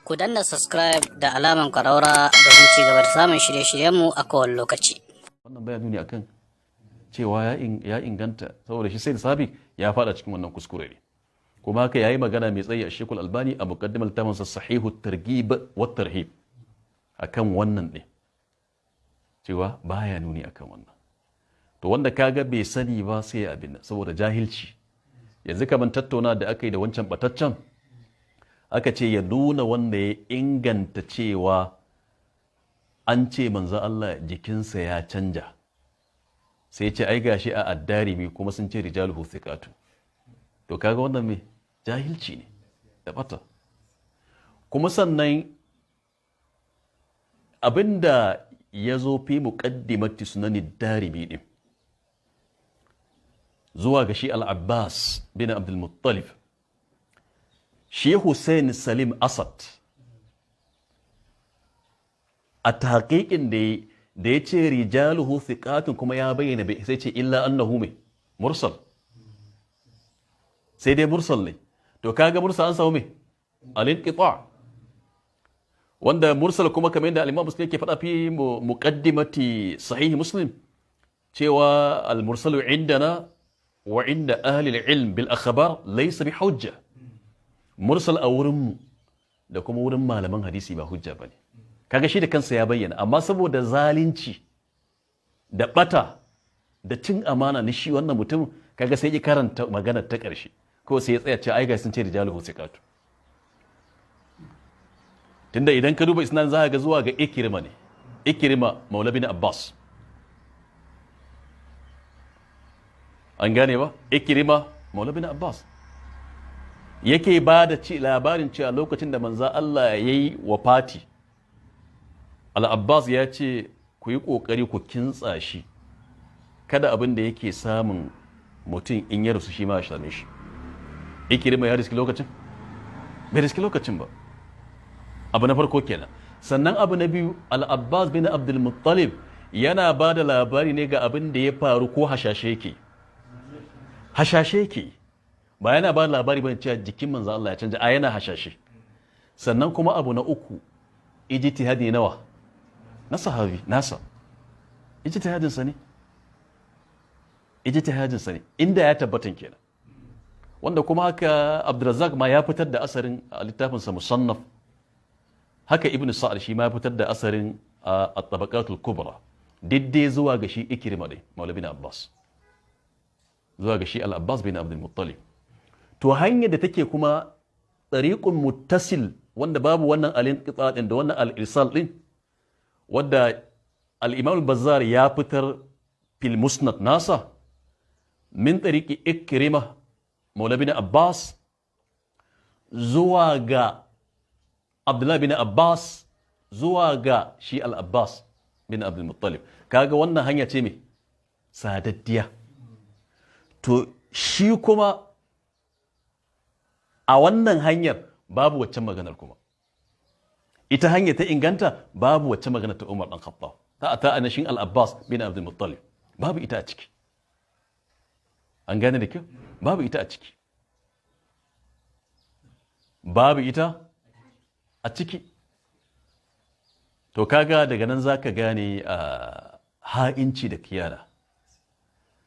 Ku danna subscribe da alaman ƙaraura domin ci gaba da samun shirye-shiryenmu a kowane lokaci. Wannan baya nuni akan cewa ya inganta, saboda shi sai da sabi ya fada cikin wannan kuskure ne. Kuma haka yayi magana mai tsayi a Sheikhul Albani a muqaddimar tamansa Sahihu Targhib wa Tarhib akan wannan ne, cewa baya nuni akan wannan. To wanda kaga bai sani ba sai ya abin nan saboda jahilci. Yanzu kaman tattauna da aka yi da wancan bataccen, aka ce ya nuna wanda ya inganta cewa an ce manzo Allah jikinsa ya canja, sai ce ai gashi a Addarimi kuma sun ce rijaluhu thiqatu. To kaga wannan me jahilci ne da bata. Kuma sannan abinda ya zo fi muqaddimati Sunani Darimi din zuwa ga shi Al-Abbas bin Abdul Muttalib, shi Hussein Salim Asad a tahqiqin da ya ce rijaluhu thiqatun, kuma ya bayyana bai sai ce illa annahu mai mursal, sai dai mursal ne. To kaga mursal an samu mai al-inqita, wanda mursal kuma kamar yadda al-Imam Muslim yake faɗa fi muqaddimati Sahih Muslim cewa al-mursalu indana wa inda ahli al-ilm bil akhbar laysa bi hujja. Mursal a wurin mu da kuma wurin malaman hadisi ba hujja bane. Kaga shi da kansa ya bayyana, amma saboda zalunci da bata da cin amana na shi wannan mutum, kaga sai ya karanta magana ta ƙarshe ko sai ya tsaya ce ai ga sun ce rijaluhu thiqatu. Tunda idan ka duba isnad za ka ga zuwa ga Ikrima ne, Ikrima maula bin Abbas, an gane ba? Ikrima maula bin Abbas yake ba da ci labarin cewa lokacin da manzo Allah ya yi wafati, Al-Abbas ya ce ku yi ƙoƙari ku kintsa shi, kada abin da yake samun mutum in ya rasu shi ma ya same shi. Ikrima ya riski lokacin? Bai riski lokacin ba. Abu na farko kenan. Sannan abu na biyu, Al-Abbas bin Abdul Muttalib yana ba da labari ne ga abin da ya faru ko hashashe yake. Hashashe yake. Ba yana ba da labari ba cewa jikin manzo Allah ya canja, a yana hashashe. Sannan kuma abu na uku, ijtihadi nawa? Na sahabi nasa. Ijtihadin sa ne. Ijtihadin sa ne. Inda ya tabbatan kenan. Wanda kuma haka Abdurrazzaq ma ya fitar da asarin a littafinsa Musannaf. Haka Ibn Sa'ad shi ma ya fitar da asarin a At-Tabaqatul Kubra. Diddai zuwa ga shi Ikrima dai, Maula bin Abbas. Zuwa ga shi Al-Abbas bin Abdul Muttalib. To hanyar da take kuma tsariƙun muttasil wanda babu wannan al-inqita din da wannan al-irsal din, wadda al-Imam al-Bazzar ya fitar fil Musnad nasa min tariqi Ikrima Maula bin Abbas zuwa ga Abdullah bin Abbas zuwa ga shi Al-Abbas bin Abdul Muttalib. Kaga wannan hanya ce mai sadaddiya. To shi kuma a wannan hanyar babu waccan maganar kuma. Ita hanya ta inganta babu waccan maganar ta Umar dan Khattab. Ta anashin Al-Abbas bin Abdul Muttalib. Babu ita a ciki. An gane da kyau? Babu ita a ciki. Babu ita a ciki. To kaga daga nan zaka gane ha'inci da kiyana.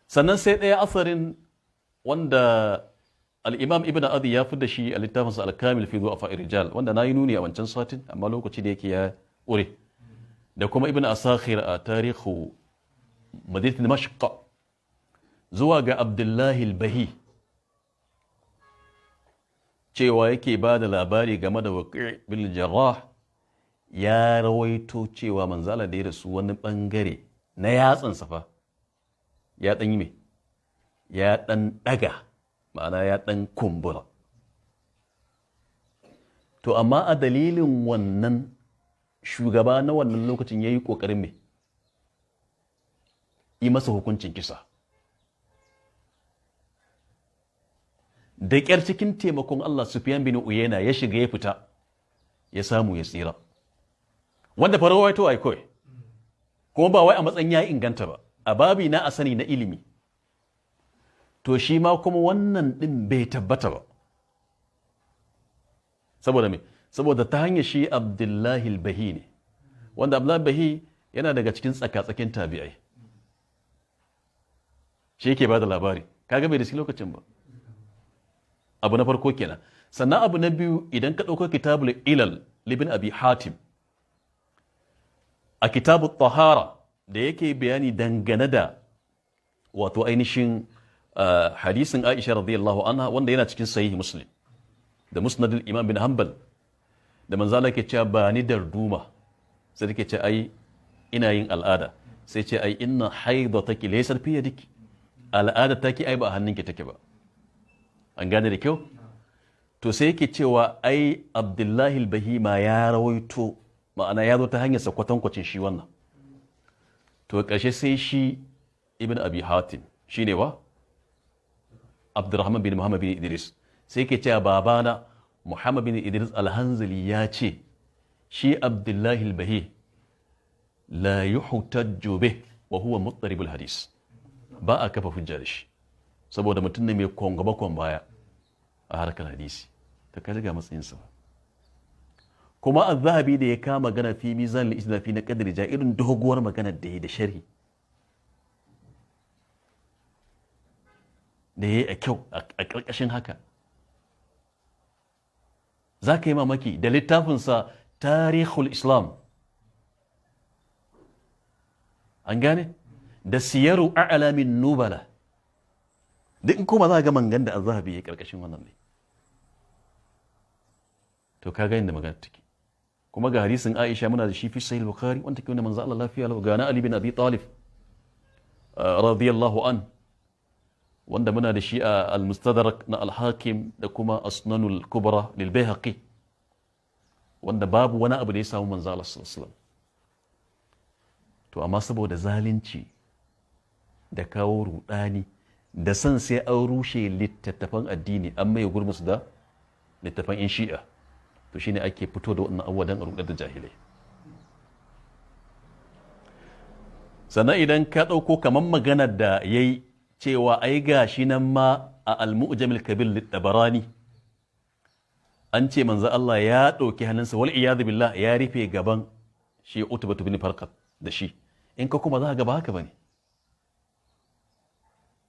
Sannan sai ɗaya asarin wanda Al-Imam Ibn Adi ya fi da shi a littafinsa Al-Kamil fi Du'afa Rijal, wanda na yi nuni a wancan satin amma lokaci da yake ya ƙure, da kuma Ibn Asakhir a Tarihu Madinat Dimashq zuwa ga Abdullahi al-Bahi cewa yake ba da labari game da Waqi' bin Jarrah, ya rawaito cewa manzala da ya rasu wani bangare na yatsansa fa ya ɗan yi mai ya ɗan ɗaga, ma'ana ya ɗan kumbura. To amma a dalilin wannan shugaba na wannan lokacin ya yi ƙoƙarin mai yi masa hukuncin kisa. Da ƙyar cikin taimakon Allah Sufyan bin Uyayna ya shiga ya fita ya samu ya tsira. Wanda fa rawaito ai kawai, kuma ba wai a matsayin ya inganta ba, a babi na a sani na ilimi. To shi ma kuma wannan ɗin bai tabbata ba. Saboda me? Saboda ta hanyar shi Abdullahi al-Bahi ne, wanda Abdullahi al-Bahi yana daga cikin tsaka-tsakin tabi'ai, shi yake ba da labari. Kaga bai da shi lokacin ba. Abu na farko kenan. Sannan abu na biyu, idan ka ɗauko kitabul ilal libin Abi Hatim, a kitabul tahara da yake bayani dangane da wato ainihin hadisin Aisha radiyallahu anha, wanda yana cikin Sahih Muslim da Musnadul Imam bin Hanbal, da manzala ke cewa ba ni darduma, sai take ce ai ina yin al'ada, sai ce ai inna haidataki laysat fi yadiki, al'ada take ai ba a hannunki take ba. An gane da kyau? To sai yake cewa ai Abdullahi al-Bahima ya rawaito, ma'ana ya zo ta hanyar sa kwatankwacin shi wannan. To ƙarshe sai shi Ibn Abi Hatim, shine wa Abdurrahman bin Muhammad bin Idris, sai yake cewa babana Muhammad bin Idris al-Hanzali ya ce shi Abdullahi al-Bahi la yuhtajju bih wa huwa muttaribul hadis, ba a kafa hujja da shi saboda mutum ne mai kwan bakon baya a harkar hadisi. Ta kai ga matsayinsa. Kuma Az-Zahabi da ya kama magana fi Mizan al-Islam fi na qadri ja, irin doguwar magana da ya da sharhi da ya yi a kyau a ƙarƙashin haka, za ka yi mamaki da littafinsa Tarihul Islam, an gane, da Siyaru A'lamin Nubala, duk in kuma za ga mangan da Az-Zahabi ya ƙarƙashin wannan ne. To ka ga inda magana take. Kuma ga hadisin Aisha muna da shi fi Sahih Bukhari, wanda ke wanda manzo Allah lafiya lau, ga na Ali bin Abi Talib radiyallahu an, wanda muna da shi a Al-Mustadrak na Al-Hakim da kuma Asnanul Kubra lil Baihaqi, wanda babu wani abu da ya samu manzo Allah sallallahu alaihi wasallam. To amma saboda zalunci da kawo rudani da san sai an rushe littattafan addini, an maye gurmusu da littattafan in Shi'a, to shine ake fito da wannan abubuwa don a rudar da jahilai. Sannan idan ka ɗauko kamar maganar da ya yi cewa ai ga shi nan ma a Al-Mu'jam al-Kabir lit-Tabarani an ce manzo Allah ya ɗauki hannunsa wal iyad billah ya rufe gaban shi Utbah bin Farqat da shi, in ka kuma za ka ga ba haka bane,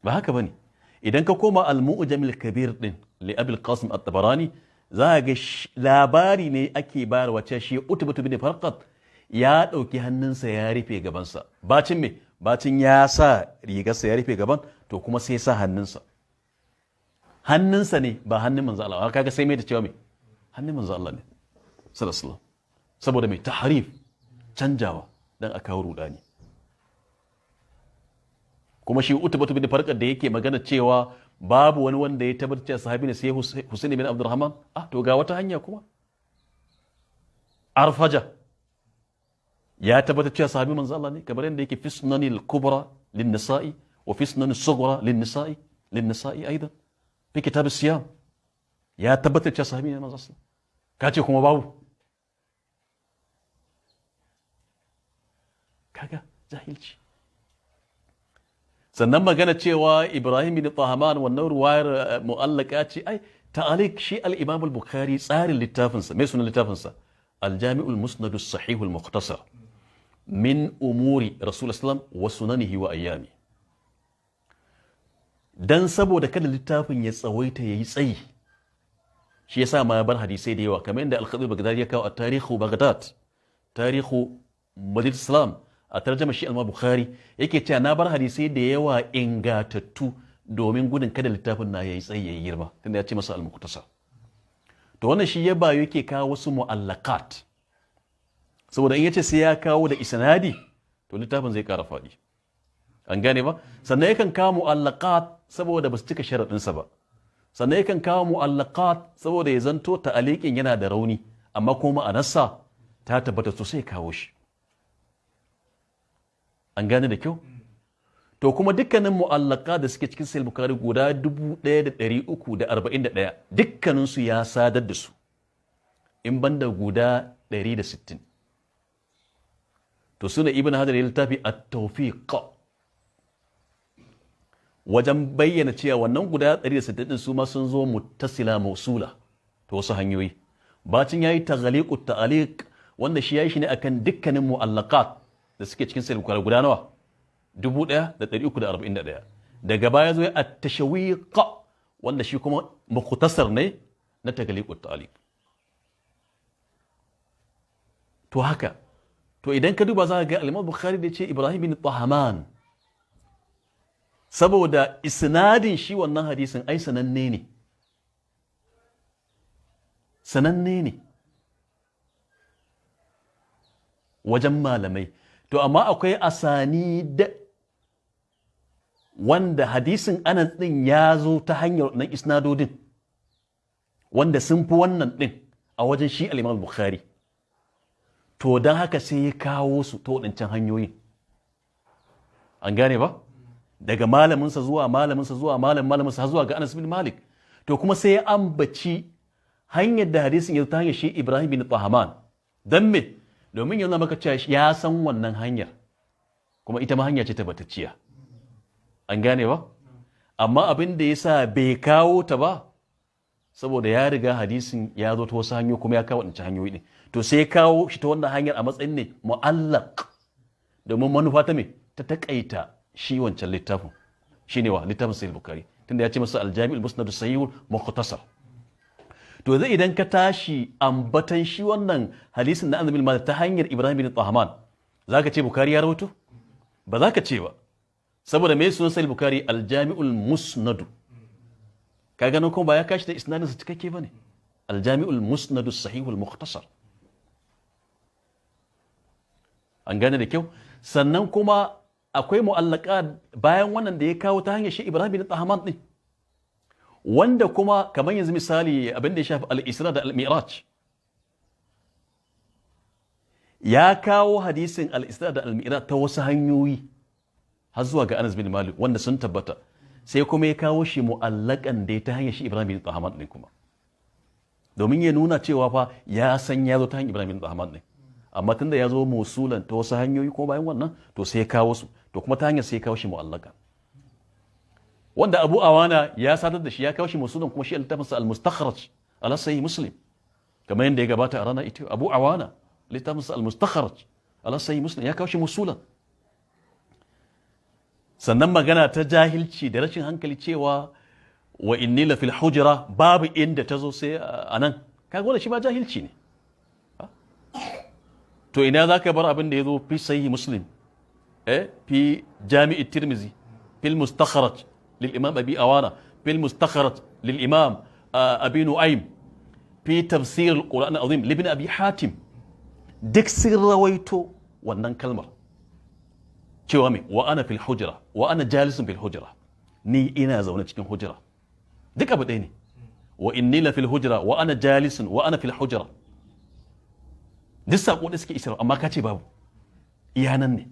ba haka bane. Idan ka koma Al-Mu'jam al-Kabir din li Abi al-Qasim at-Tabarani, za ga labari ne ake bayarwa cewa shi Utbah bin Farqat ya ɗauki hannunsa ya rufe gabansa, bacin me, bacin ya sa rigarsa ya rufe gaban, to kuma sai sa hannunsa, hannunsa ne ba hannun manzo Allah. Kaga sai mai da cewa me, hannun manzo Allah ne sallallahu alaihi wasallam, saboda mai tahrif, canjawa dan a kawo rudani. Kuma shi Utbah bin Farqat da yake magana cewa babu wani wanda ya tabbatar cewa sahabi ne sai Husaini bin Abdurrahman, to ga wata hanya kuma Arfaja ya tabbatar cewa sahabi manzo Allah ne, kamar yadda yake fi Sunanil Kubra lin-Nisa'i wa fi Sunan as-Sughra lin-Nisa'i lin-Nisa'i aidan fi kitab as-siyam, ya tabbatar cewa sahabi ne manzo Allah. Ka ce kuma babu, kaga jahilci. Sannan magana cewa Ibrahim bin Tahaman wannan ruwayar mu'allaka ce, ai ta'alik shi al-Imam al-Bukhari tsarin littafinsa, mai sunan littafinsa Al-Jami'ul Musnad as-Sahih al-Mukhtasar min umuri Rasul sallam wa sunanihi wa ayyami. Dan saboda kada littafin ya tsawaita yayi tsayi, shi yasa ma ya bar hadisai da yawa, kamar yadda Al-Khatib Baghdadi ya kawo a Tarihu Baghdad, Tarihu Madinat Islam, a tarjama shi Imam Bukhari yake cewa na bar hadisai da yawa ingatattu domin gudun kada littafin na yayi tsayi yayi girma, tunda ya ce masa al-Mukhtasar. To wannan shi ya bayo yake kawo wasu mu'allaqat, saboda in yace sai ya kawo da isnadi to littafin zai ƙara faɗi. An gane ba? Sannan yakan kawo mu'allaqat saboda ba su cika sharaɗinsa ba. Sannan yakan kawo mu'allaqat saboda ya zanto ta'aliqin yana da rauni, amma kuma ma'anarsa ta tabbata sosai kawo shi. An gane da kyau? To kuma dukkanin mu'allaka da suke cikin Sahih Bukhari guda 1341 dukkaninsu ya sadar da su, in banda guda 160. To suna Ibn Hajar ya littafi At-Tawfiq wajen bayyana cewa wannan guda 160 din su ma sun zo muttasila mausula ta wasu hanyoyi. Bacin yayi taghliqut ta'liq, wanda shi yayi shi ne akan dukkanin mu'allaqat da suke cikin Sahih Bukhari guda nawa? 1341. Daga baya zo ya at-tashwiq, wanda shi kuma mukhtasar ne na taghliqut ta'liq. To haka, to idan ka duba za ka ga al-Imam Bukhari da ce Ibrahim bin Tahaman, saboda isnadin shi wannan hadisin ai sananne ne, sananne ne wajen malamai. To amma akwai asani da wanda hadisin Anas din ya zo ta hanyar nan isnadodin wanda sun fi wannan din a wajen shi al-Imam Bukhari. To don haka sai ya kawo su ta waɗancan hanyoyin. An gane ba? Daga malaminsa zuwa malaminsa zuwa malaminsa har zuwa ga Anas bin Malik. To kuma sai ya ambaci hanyar da hadisin ya ta hanyar shi Ibrahim bin Tahaman. Don me? Domin yana maka cewa ya san wannan hanyar, kuma ita ma hanya ce tabbatacciya. An gane ba? Amma abin da ya sa bai kawo ta ba, saboda ya riga hadisin ya zo ta wasu hanyoyi kuma ya kawo waɗancan hanyoyi ne. To sai ya kawo shi ta wannan hanyar a matsayin ne mu'allaq, domin manufa ta me? Ta taƙaita shi wancan littafin. Shi ne wa littafin Sahih Bukhari, tunda ya ce masa al-Jami' al-Musnad as-Sahih al-Mukhtasar. To zai idan ka tashi ambatan shi wannan hadisin na Anas bin Malik ta hanyar Ibrahim bin Tahaman, zaka ce Bukhari ya rawaito? Ba za ka ce ba. Saboda me sunan Sahih Bukhari? Al-Jami'ul Musnad. Ka gano kuma ba ya kashi da isnadin sa cikakke bane. Al-Jami'ul Musnad as-Sahih al-Mukhtasar. An gane da kyau? Sannan kuma akwai mu'allaka bayan wannan da ya kawo ta hanyar shi Ibrahim bin Tahaman din, wanda kuma kamar yanzu misali abin da ya shafi al-Isra da al-Mi'raj, ya kawo hadisin al-Isra da al-Mi'raj ta wasu hanyoyi har zuwa ga Anas bin Malik wanda sun tabbata, sai kuma ya kawo shi mu'allakan da ta hanyar shi Ibrahim bin Tahaman din kuma, domin ya nuna cewa fa ya san ya zo ta hanyar Ibrahim bin Tahaman din, amma tunda ya zo musulan ta wasu hanyoyi kuma bayan wannan to sai ya kawo su, to kuma ta hanyar sai ya kawo shi mu'allakan. Wanda Abu Awana ya sadar da shi ya kawo shi musulan kuma shi littafinsa al-Mustakhraj ala Sahih Muslim, kamar yadda ya gabata a rana ita. Abu Awana littafinsa al-Mustakhraj ala Sahih Muslim ya kawo shi musulan. Sannan magana ta jahilci da rashin hankali cewa wa inni la fil hujra babu inda ta zo sai anan, kaga wannan shi ma jahilci ne. To ina zaka bar abin da ya zo fi Sahih Muslim, fi Jami'i Tirmizi, fil Mustakhraj للإمام أبي أوانا، في المستخرج للإمام أبي نعيم، في تفسير القرآن العظيم لابن أبي حاتم، duk sun rawaito wannan kalmar cewa me wa ana fil hujra wa ana jalisun fil hujra, ni ina zaune cikin hujra, duk abu ɗaya ne. Wa inni la fil hujra wa ana jalisun wa ana fil hujra, duk sako da suke isarwa, amma ka ce babu, iya nan ne.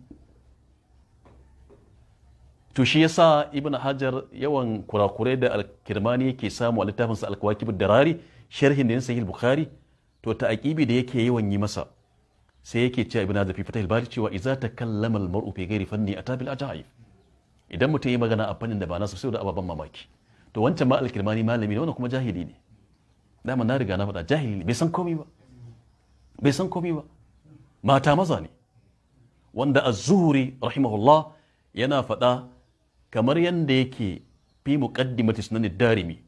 To shi yasa Ibn Hajar yawan kurakurai da Al-Kirmani yake samu a littafinsa Al-Kawakib ad-Darari, sharhin da Sahih Bukhari, to ta'aqibi da yake yawan yi masa sai yake cewa Ibn Hajar fi Fathul Bari cewa idza takallama al-mar'u fi ghairi fanni ata bil ajaib, idan mutum yi magana a fannin da ba nasa sai da ababan mamaki. To wancan ma Al-Kirmani malami ne, wannan kuma jahili ne. Dama na riga na faɗa jahili ne, bai san komai ba, bai san komai ba, mata maza ne. Wanda Az-Zuhri rahimahullah yana faɗa kamar yadda yake fi muqaddimati sunan ad-Darimi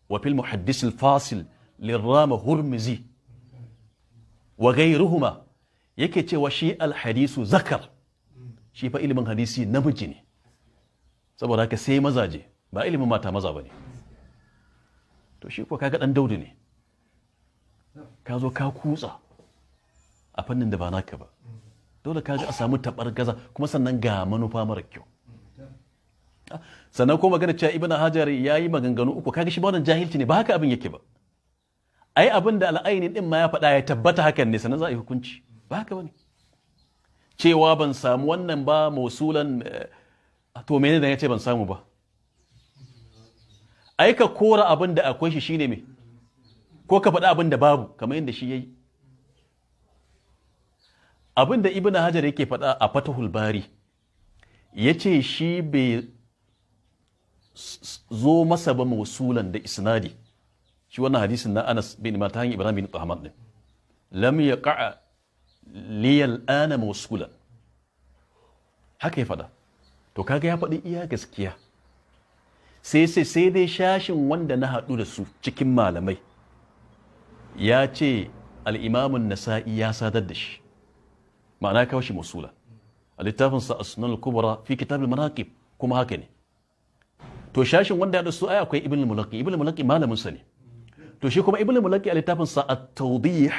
wa fil muhaddis al-fasil lirrama Hurmizi wa ghayruhuma, yake cewa shi al-hadisu zakar, shi fa ilimin hadisi namiji ne, saboda haka sai mazaje, ba ilimin mata maza bane. To shi ko kaga dan Daudu ne, ka zo ka kutsa a fannin da ba naka ba, dole kaga a samu tabar gaza, kuma sannan ga manufa mara kyau. Sannan ko magana cewa Ibn Hajar ya yi maganganu uku, kaga shi ba wannan jahilci ne, ba haka abin yake ba. Ai abin da al'aini din ma ya faɗa ya tabbata hakan ne, sannan za a yi hukunci, ba haka bane. Cewa ban samu wannan ba mausulan, to menene da ya ce ban samu ba? Ai ka kora abin da akwai shi shine me, ko ka faɗa abin da babu kamar yadda shi yayi. Abin da Ibn Hajar yake faɗa a Fathul Bari, yace shi bai zo masa ba mausulan da isnadi, Shi wannan hadisin na Anas bin Malik ta hanyar Ibrahim bin Tahman din lam yaqa li al'ana mawsulan. Haka ya faɗa. To kaga ya faɗi iya gaskiya. Sai sai sai dai shashin wanda na haɗu da su cikin malamai ya ce al'imamun nasa'i ya sadar da shi, ma'ana kawo shi musula a littafinsa as-sunan al-kubra fi kitab al-manaqib, kuma haka ne. To shashin wanda ya haɗu su ai akwai Ibn al-Mulaqi. Ibn al-Mulaqi malamin sa ne. To shi kuma Ibn al-Mulaqi a littafinsa at-Tawdih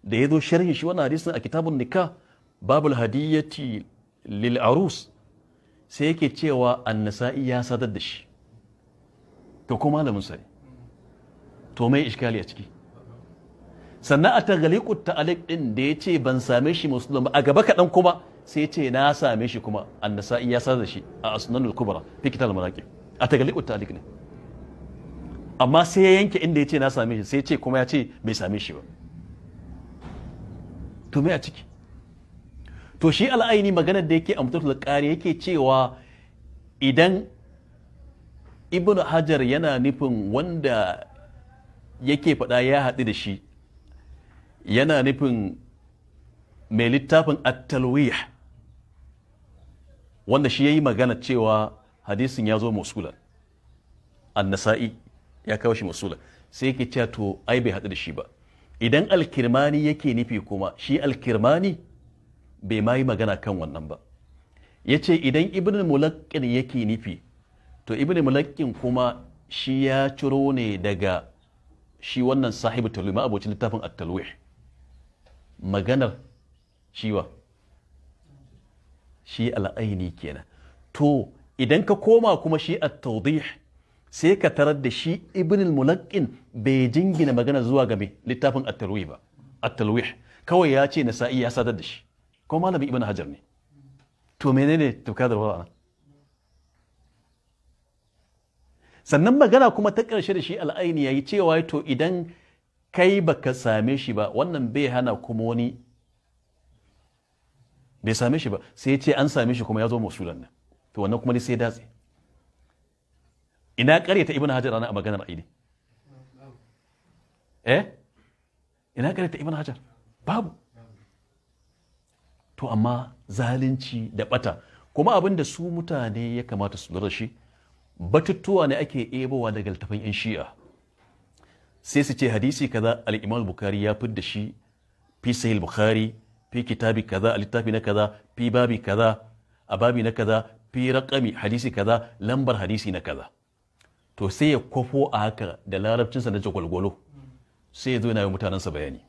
da ya zo sharhi shi wannan hadisin a kitabun nikah, babul hadiyyati lil arus, sai yake cewa an-Nasa'i ya sadar da shi. To ko malamin sa ne. To mai iskali a ciki? Sannan a taghliqut ta'liq din da yace ban same shi muslim ba, a gaba kaɗan kuma sai yace na same shi kuma an-Nasa'i ya sadar da shi a Asnanul Kubra fi kitab al-Manaqib. A taghliqut ta'liq ne, amma sai ya yanke inda yace na same shi, sai yace kuma ya ce bai same shi ba. To me a ciki? To shi al'aini maganar da yake a Mutatul Qari yake cewa idan Ibn Hajar yana nufin wanda yake faɗa ya haɗu da shi, yana nufin mai littafin at-Talwih, wanda shi yayi magana cewa hadisin ya zo mausulan, an-Nasa'i ya kawo shi mausulan, sai yake cewa to ai bai haɗu da shi ba. Idan al-Kirmani yake nufi kuma, shi al-Kirmani bai ma yi magana kan wannan ba. Ya ce idan Ibn Mulaqqin yake nufi, to Ibn Mulaqqin kuma shi ya ciro ne daga shi wannan sahibu talwih, ma abocin littafin at-Talwih. Maganar shiwa shi al'aini kenan. To idan ka koma kuma shi at-Tawdih, sai ka tarar da shi Ibn al-Mulaqqin bai jingina magana zuwa ga mai littafin at-Talwih ba. At-Talwih kawai ya ce Nasa'i ya sadar da shi, ko malamin Ibn Hajar ne. To menene tufka da wa'ana? Sannan magana kuma ta ƙarshe da shi al'aini yayi cewa to idan kai baka same shi ba, wannan bai hana kuma wani bai same shi ba, sai ya ce an same shi kuma ya zo mausulan nan. To wannan kuma sai ya datse. Ina ƙaryata Ibn Hajar ana a maganar aini? Ina ƙaryata Ibn Hajar? Babu. To amma zalunci da bata kuma abin da su mutane ya kamata su lura shi, batutuwa ne ake ebowa daga littafin 'yan Shi'a, sai su ce hadisi kaza al-Imam Bukhari ya fidda shi fi Sahih Bukhari fi kitabi kaza, a littafi na kaza, fi babi kaza, a babi na kaza, fi raqami hadisi kaza, lambar hadisi na kaza. To sai ya kwafo a haka da larabcinsa na jagwalgwalo, sai ya zo yana yi mutanensa bayani.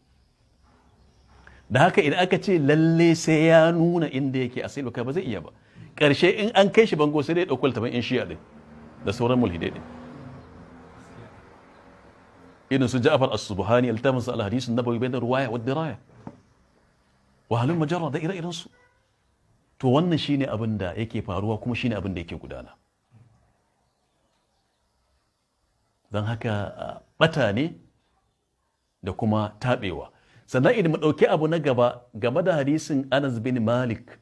Da haka idan aka ce lalle sai ya nuna inda yake a sai ba zai iya ba. Ƙarshe in an kai shi bango, sai dai ɗauko littafin 'yan Shi'a ɗin da sauran mulhidai ɗin, irin su Ja'far as-Subhani, littafin sa al-Hadith an-Nabawi bayna ruwaya wa diraya wa halin majarra, da ire-iren su. To wannan shine abin da yake faruwa kuma shine abin da yake gudana. Don haka bata ne da kuma taɓewa. Sannan idan mu ɗauki abu na gaba game da hadisin Anas bin Malik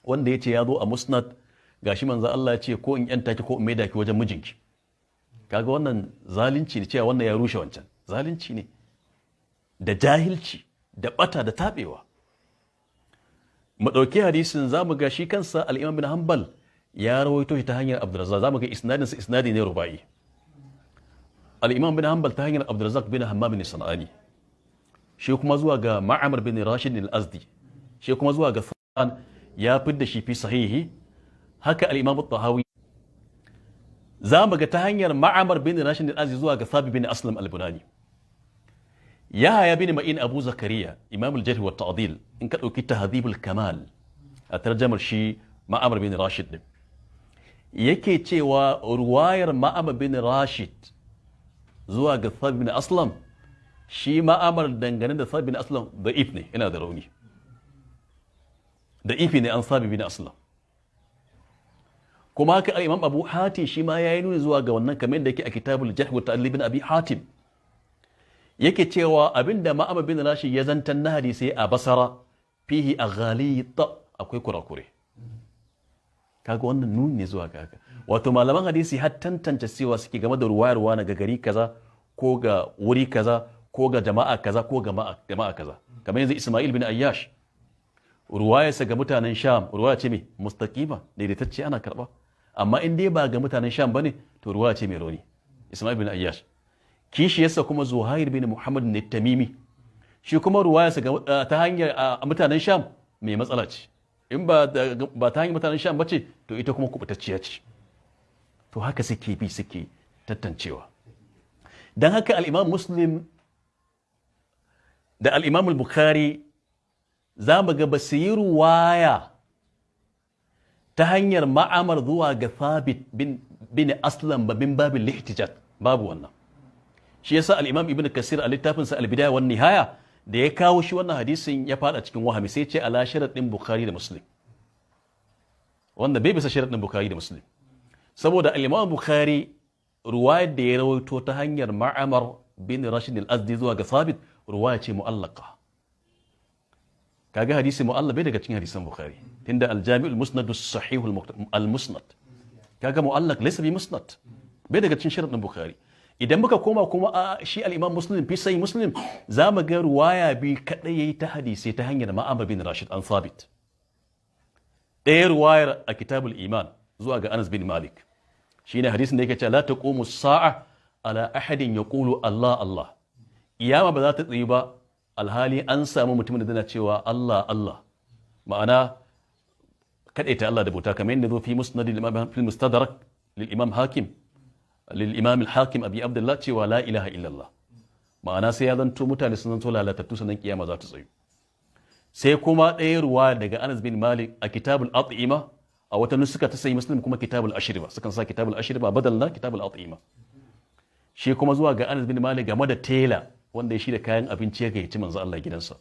wanda ya ce ya zo a Musnad, gashi manzo Allah ya ce ko in yanta ki ko in maida ki wajen mijinki. Kaga wannan zalunci ne, cewa wannan ya rushe wancan zalunci ne da jahilci da bata da taɓewa. Mu ɗauki hadisin, za mu ga shi kansa al-Imam bin Hanbal ya rawaito shi ta hanyar Abdurrazzaq. Za mu ga isnadinsa isnadi ne rubai. Al-Imam bin Hanbal ta hanyar Abdurrazzaq bin Hammam bin Sanani, shi kuma zuwa ga Ma'amar bin Rashid al-Azdi, shi kuma zuwa ga Than, ya fidda shi fi sahihi. Haka al-Imam al-Tahawi, za mu ga ta hanyar Ma'amar bin Rashid al-Azdi zuwa ga Thabit bin Aslam al-Bunani. Yahya bin Ma'in Abu Zakariya, Imam al-Jarh wa Ta'dil, in ka dauki Tahdhib al-Kamal a tarjamar shi Ma'amar bin Rashid din, yake cewa ruwayar Ma'amar bin Rashid zuwa ga Thabit bin Aslam, shi ma'amar dangane da Thabit bin Aslam da'if ne, yana da rauni, da'ifi ne an Thabit bin Aslam. Kuma haka Imam Abu Hatim shi ma yayi nuni zuwa ga wannan, kamar yadda yake a Kitabul Jarh wa Ta'dil bin Abi Hatim, yake cewa abinda Ma'amar bin Rashid ya zantan na hadisi a Basara fihi aghalita, akwai kurakure. Kaga wannan nuni ne zuwa ga haka. Wato malaman hadisi har tantance cewa suke game da ruwayarwa na gari kaza ko ga wuri kaza ko ga jama'a kaza ko ga jama'a kaza. Kamar yanzu Ismail bin Ayyash, ruwayarsa ga mutanen Sham ruwaya ce mai mustaqima, daidaitacce, ana karba. Amma in dai ba ga mutanen Sham bane, to ruwaya ce mai rauni, Ismail bin Ayyash. Kishiyarsa kuma Zuhair bin Muhammad ne Tamimi, shi kuma ruwayarsa ta hanyar mutanen Sham mai matsala ce. In ba ta hanyar mutanen Sham bace, to ita kuma kubutacciya ce. To haka suke bi suke tantancewa. Dan haka al-Imam Muslim da al-Imam al-Bukhari za mu ga ba su yi ruwaya ta hanyar ma'amar zuwa ga Thabit bin Aslam ba bin babin lihtijat, babu wannan. Shi yasa al-Imam Ibn Kasir a littafinsa al-Bidaya wan Nihaya da ya kawo shi wannan hadisin ya fada cikin wahami, sai ce ala sharadin Bukhari da Muslim, wanda bai bisa sharadin Bukhari da Muslim. Saboda al-Imam Bukhari ruwayar da ya rawaito ta hanyar ma'amar bin Rashid al-Azdi zuwa ga Thabit ruwaya ce mu'allaqa. Kaga hadisi mu'allaq bai daga cikin hadisan Bukhari, tunda al-Jami' al-Musnad as-Sahih al-Musnad, kaga mu'allaq laysa bi musnad, bai daga cikin sharadin Bukhari. Idan muka koma kuma a shi al-Imam Muslim fi sahih Muslim, za mu ga ruwaya bi kadai yayi ta hadisi ta hanyar Ma'amar bin Rashid an Thabit. Ɗaya ruwayar a Kitabul Iman zuwa ga Anas bin Malik, shine hadisin da yake cewa la taqumu as-sa'a ala ahadin yaqulu Allah Allah. Kiyama ba za ta tsayi ba alhali an samu mutumin da yana cewa Allah Allah, ma'ana kadaita Allah da bauta, kamar yadda zo fi musnad al-imam fi mustadrak lil imam hakim lil imam al-hakim abi abdullah cewa la ilaha illallah, ma'ana sai ya zanto mutane sun zanto lalatattu sannan kiyama za ta tsayu. Sai kuma ɗaya ruwa daga Anas bin Malik a kitabul at'ima, a wata nusuka ta sai Muslim kuma kitabul ashriba, sukan sa kitabul ashriba badal na kitabul at'ima. Shi kuma zuwa ga Anas bin Malik game da tela wanda ya shirya kayan abinci ya gayyaci manzo Allah gidansa.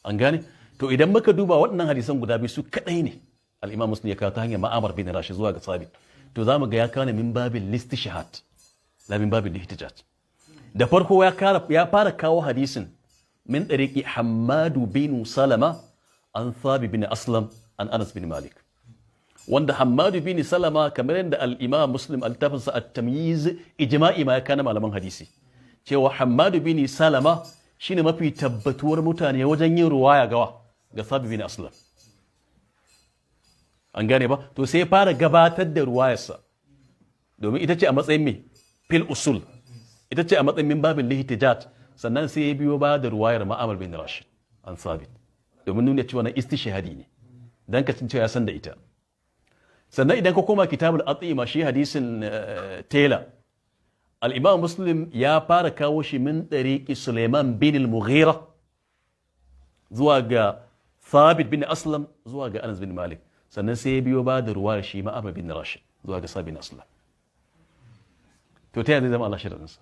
An gane? To idan muka duba waɗannan hadisan guda biyu su kadai ne al-Imam Muslim ya kawo ta hanyar Ma'amar bin Rashid zuwa ga Sabit. To za mu ga ya kawo ne min babin listishhad la min babin lihtijaj. Da farko ya fara kawo hadisin min ɗariƙi Hammadu bin Salama an Thabit bin Aslam an Anas bin Malik. Wanda Hammadu bin Salama kamar yadda al-Imam Muslim al-tafinsa at-Tamyiz ijma'i ma ya kana malaman hadisi, cewa Hammadu bin Salama shine mafi tabbatuwar mutane wajen yin ruwaya gawa ga Thabit bin Aslam. An gane ba? To sai ya fara gabatar da ruwayarsa, domin ita ce a matsayin me fil usul, ita ce a matsayin min babin lihtijat. Sannan sai ya biyo ba da ruwayar Ma'amar bin Rashid an Sabit, domin nuna cewa na istishhadi ne, dan ka cewa ya san da ita. Sannan idan ka koma kitabul atima, shi hadisin tela, al-Imam Muslim ya fara kawo shi min ɗariƙi Suleiman bin al-Mughira zuwa ga Thabit bin Aslam zuwa ga Anas bin Malik. Sannan sai ya biyo ba da ruwayar shi Ma'amar bin Rashid zuwa ga Sabit bin Aslam. To ta yaya zai zama Allah shirinsa?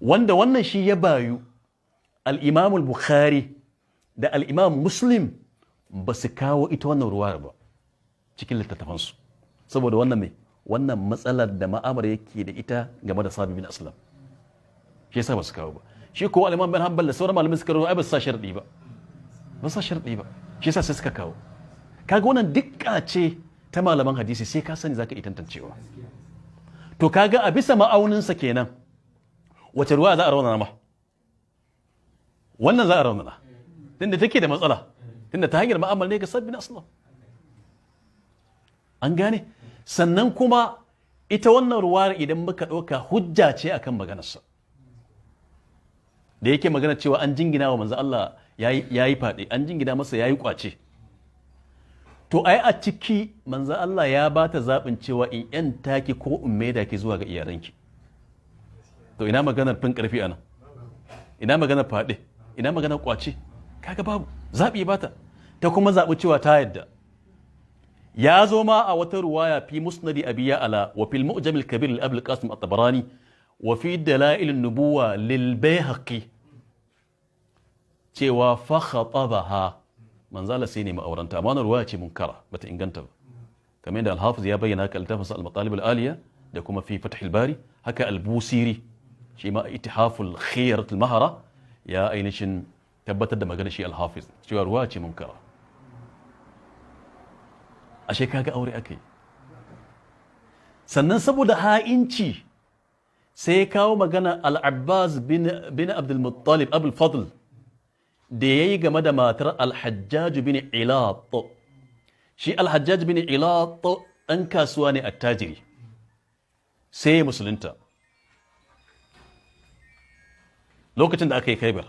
Wanda wannan shi ya bayu al-Imam al-Bukhari da al-Imam Muslim ba su kawo ita wannan ruwayar ba cikin littattafansu, saboda wannan mai wannan matsalar da Ma'amar yake da ita game da Sabit bin Aslam, shi yasa ba su kawo ba. Shi ko al-Imam bin Hanbal da sauran malamai suka rawaito ai ba su sa sharadi ba, ba su sa sharadi ba, shi yasa sai suka kawo. Kaga wannan dukka ce ta malaman hadisi, sai ka sani zaka iya tantancewa. To kaga a bisa ma'auninsa kenan, wace ruwa za a raunana ma? Wannan za a raunana tunda take da matsala, tunda ta hanyar ma'amal ne ga Sabit bin Aslam. An gane? Sannan kuma ita wannan ruwar idan muka ɗauka hujja ce akan maganarsa da yake magana cewa an jingina wa manzo Allah yayi faɗi, an jingina masa yayi kwace. To ai a ciki manzo Allah ya ba ta zaɓin cewa in yanta ki ko in maida ki zuwa ga iyalanki. To ina maganar fin ƙarfi anan? Ina maganar faɗi? Ina maganar kwace? Kaga babu zaɓi ba ta. Ta kuma zaɓi cewa ta yadda. Ya zo ma a wata ruwaya fi musnadi abi ya'la wa fil mu'jam al-kabir li abi al-qasim at-tabarani wa fi dalail an-nubuwa lil bayhaqi cewa fa khatabaha, manzala sai ne ma'auranta. Amma wannan ruwaya ce munkara, bata inganta ba, kamar yadda al-hafiz ya bayyana haka littafin al-matalib al-aliya da kuma fi fath al-bari. Haka al-busiri shi ma ittihaful khiyarat al-mahara ya ainihin tabbatar da magana shi al-hafiz cewa ruwaya ce munkara. Ashe kaga aure akai. Sannan saboda ha'inci sai ya kawo magana al-Abbas bin Abdul Muttalib Abul Fadl da ya yi game da matar al-Hajjaj bin Ilat. Shi al-Hajjaj bin Ilat ɗan kasuwa ne attajiri, sai ya musulunta lokacin da aka yi Khaibar.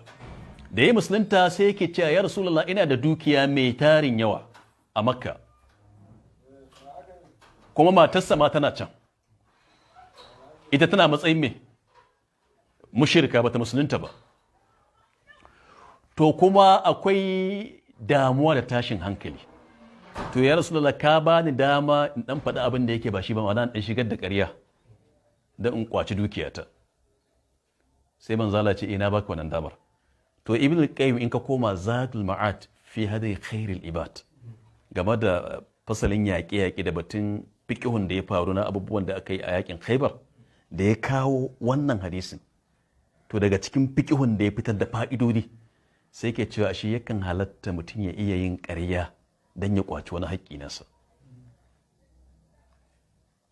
Da ya musulunta sai yake cewa ya Rasulullah, ina da dukiya mai tarin yawa a Makka, kuma matarsa ma tana can, ita tana matsayin mai mushirka, bata musulunta ba. To kuma akwai damuwa da tashin hankali. To ya Rasulullah, ka bani dama in dan faɗi abin da yake ba shi ba, ma'ana in shigar da ƙarya don in kwaci dukiyata. Sai manzo Allah ce ina baka wannan damar. To Ibn al-Qayyim in ka koma Zadul Ma'ad fi hadi khairil ibad game da fasalin yaƙe-yaƙe da batun fiqhun da ya faru na abubuwan da aka yi a yaƙin Khaibar, da ya kawo wannan hadisin, to daga cikin fiqhun da ya fitar da fa'idodi sai ke cewa shi yakan halatta mutum ya iya yin ƙarya don ya kwaci wani haƙƙi nasa.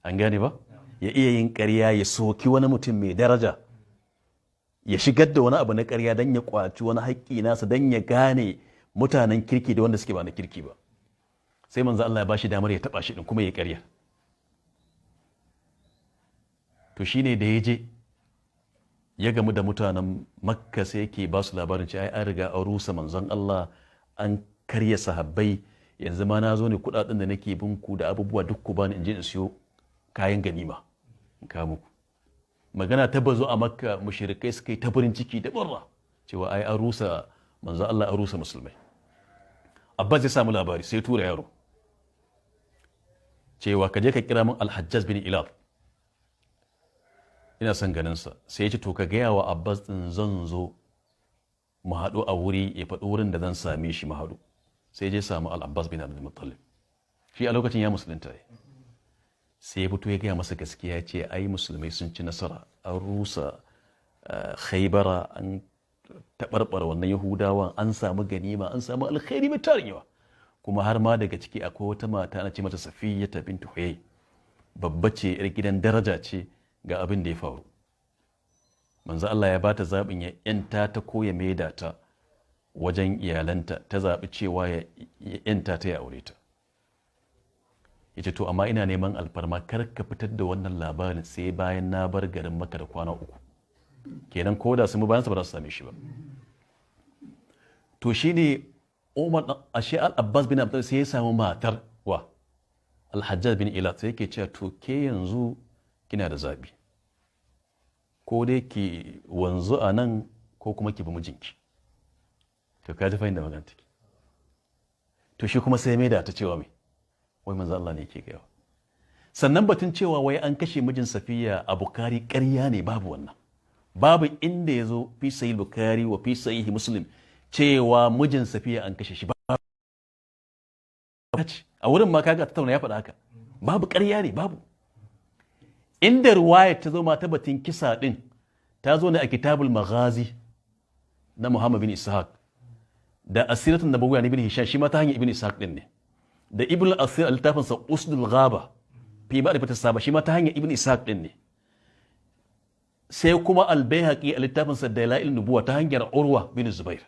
An gane ba? Ya iya yin ƙarya ya soki wani mutum mai daraja, ya shigar da wani abu na ƙarya don ya kwaci wani haƙƙi nasa, don ya gane mutanen kirki da wanda suke ba na kirki ba. Sai manzo Allah ya bashi damar ya taba shi din kuma ya ƙarya. To shine da ya je ya gamu da mutanen Makka sai yake ba su labarin cewa ai an riga an rusa manzon Allah, an karya sahabbai, yanzu ma na zo ne kudaden da nake bin ku da abubuwa duk ku bani in je in siyo kayan ganima in kawo muku. Magana ta bazo a Makka, mushrikai suka yi ta farin ciki da barra cewa ai an rusa manzo Allah, an rusa musulmai. Abbas ya samu labari sai tura yaro cewa ka je ka kira min Al-Hajjaj bin Ilal, ina son ganin sa. Sai ya ce to ka gaya wa Abbas din zan zo mu haɗu a wuri, ya faɗi wurin da zan same shi mu haɗu. Sai je samu Al-Abbas bin Abdul Muttalib, shi a lokacin ya musulunta ne. Sai ya fito ya gaya masa gaskiya, ce ai musulmai sun ci nasara, an rusa Khaibara, an taɓarɓara wannan Yahudawan, an samu ganima, an samu alkhairi mai tarin yawa. Kuma har ma daga ciki akwai wata mata ana ce mata Safiyyata bintu Huyay, babba ce, yar gidan daraja ce, ga abin da ya faru. Manzo Allah ya bata zaɓin ya yanta ta ko ya maida ta wajen iyalanta, ta zaɓi cewa ya yanta ta ya aure ta. Yace to amma ina neman alfarma kar ka fitar da wannan labarin sai bayan na bar garin Makka da kwana 3. Kenan ko da sun bi bayansa ba za su same shi ba. To shine Umar ashe Al-Abbas bin Abdul sai ya samu matar wa Al-Hajjaj bin Ilat, sai yake cewa to ke yanzu kina da zabi, ko dai ki wanzu a nan ko kuma ki bi mijinki. To ka ji fahimta magana take. To shi kuma sai mai da ta cewa mai wai manzo Allah ne yake gaya. Sannan batun cewa wai an kashe mijin Safiya a Bukhari ƙarya ne, babu wannan. Babu inda ya zo fi sahih Bukhari wa fi sahih Muslim cewa mijin Safiya an kashe shi. A wurin ma kaga tattauna ya faɗa haka. Babu, ƙarya ne, babu. Inda ruwaya ta zo ma ta batun kisa din ta zo ne a Kitabul Maghazi na Muhammad bin Ishaq da Asiratun Nabawiyya na Ibn Hisham, shi ma ta hanyar Ibn Ishaq din ne, da Ibn al-Asir al-littafin sa Usdul Ghaba fi ma'rifat sahaba, shi ma ta hanyar Ibn Ishaq din ne. Sai kuma Al-Baihaqi a littafin sa Dalail Nubuwa ta hanyar Urwa bin Zubair.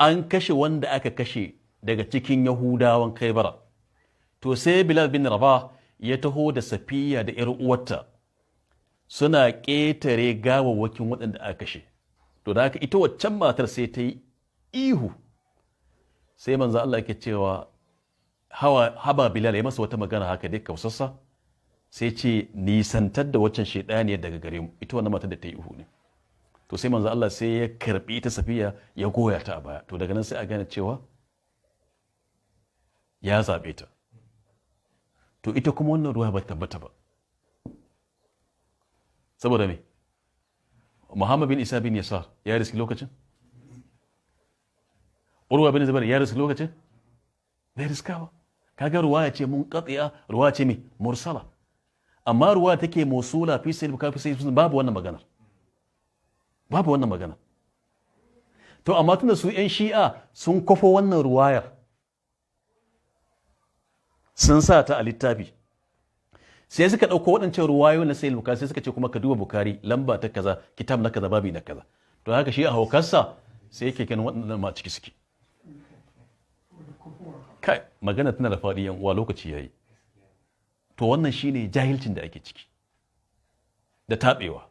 An kashe wanda aka kashe daga cikin Yahudawan Khaibara. To sai Bilal bin Rabah ya taho da Safiya da ‘yar uwarta suna ƙetare gawawwakin waɗanda aka kashe. To da haka ita waccan matar sai ta yi ihu. Sai manzo Allah yake cewa haba Bilal, ya masa wata magana haka dai kausassa, sai ce nisantar da waccan shaidaniyar daga gare mu, ita wannan matar da ta yi ihu ne. To sai manzo Allah sai ya karbi ta Safiya ya goya ta a baya. To daga nan sai a gane cewa ya zabe ta. To ita kuma wannan ruwa ba tabbata ba. Saboda me? Muhammad bin Isa bin Yasar ya riski lokacin? Urwa bin Zubair ya riski lokacin? Bai riska ba. Kaga ruwaya ce munqati'a, ruwaya ce me mursala. Amma ruwaya take mausula fi sahih Bukhari fi sahih Muslim babu wannan maganar. Babu wannan magana. To amma tunda su 'yan Shi'a sun kwafo wannan ruwayar Sun sa ta a littafi. Sai suka ɗauko waɗancan ruwayoyin na Sahih Bukhari, sai suka ce kuma ka duba Bukhari lamba ta kaza, kitab na kaza, babi na kaza. To haka shi a haukarsa sai yake ganin waɗannan ma ciki suke. Kai, magana tana da faɗi yan uwa, lokaci yayi. To wannan shine jahilcin da ake ciki da taɓewa.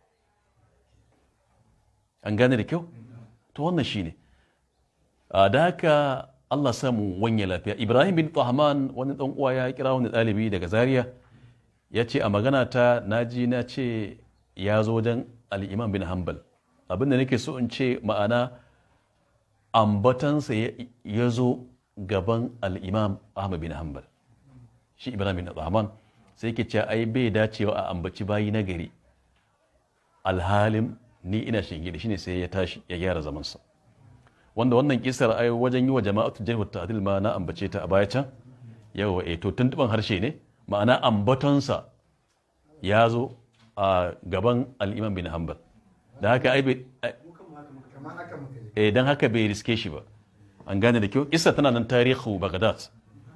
An gane da kyau? To wannan shine. Da haka Allah samu wanye lafiya. Ibrahim bin Tahman, wani dan uwa ya kira wani ɗalibi daga Zaria, ya ce a magana ta naji na ce ya zo wajen al-Imam bin Hanbal. Abin da nake so in ce, ma'ana ambatansa ya zo gaban al-Imam Ahmad bin Hanbal. Shi Ibrahim bin Tahman sai yake cewa ai bai dacewa a ambaci bayi na gari alhalin ni ina shingide. Shine sai ya tashi ya gyara zamansa. Wanda wannan kisar ai wajen yi wa jama'atu jarh ta'dil ma na ambace ta a baya can. Yawa, eh, to tuntuban harshe ne, ma'ana ambatonsa ya zo a gaban al-Imam bin Hanbal. Da haka ai bai eh, dan haka bai riske shi ba. An gane da kyau? Kissa tana nan tarihu Baghdad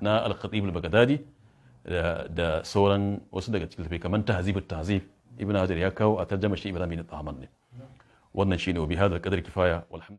na al-Khatib al-Baghdadi da sauran wasu daga cikin littattafai kamar Tahzib at-Tahzib, Ibn Hajar ya kawo a tarjama shi Ibrahim bin Tahman ne. Wannan shine, wa bi hadha al-qadr kifaya, walhamdulillah.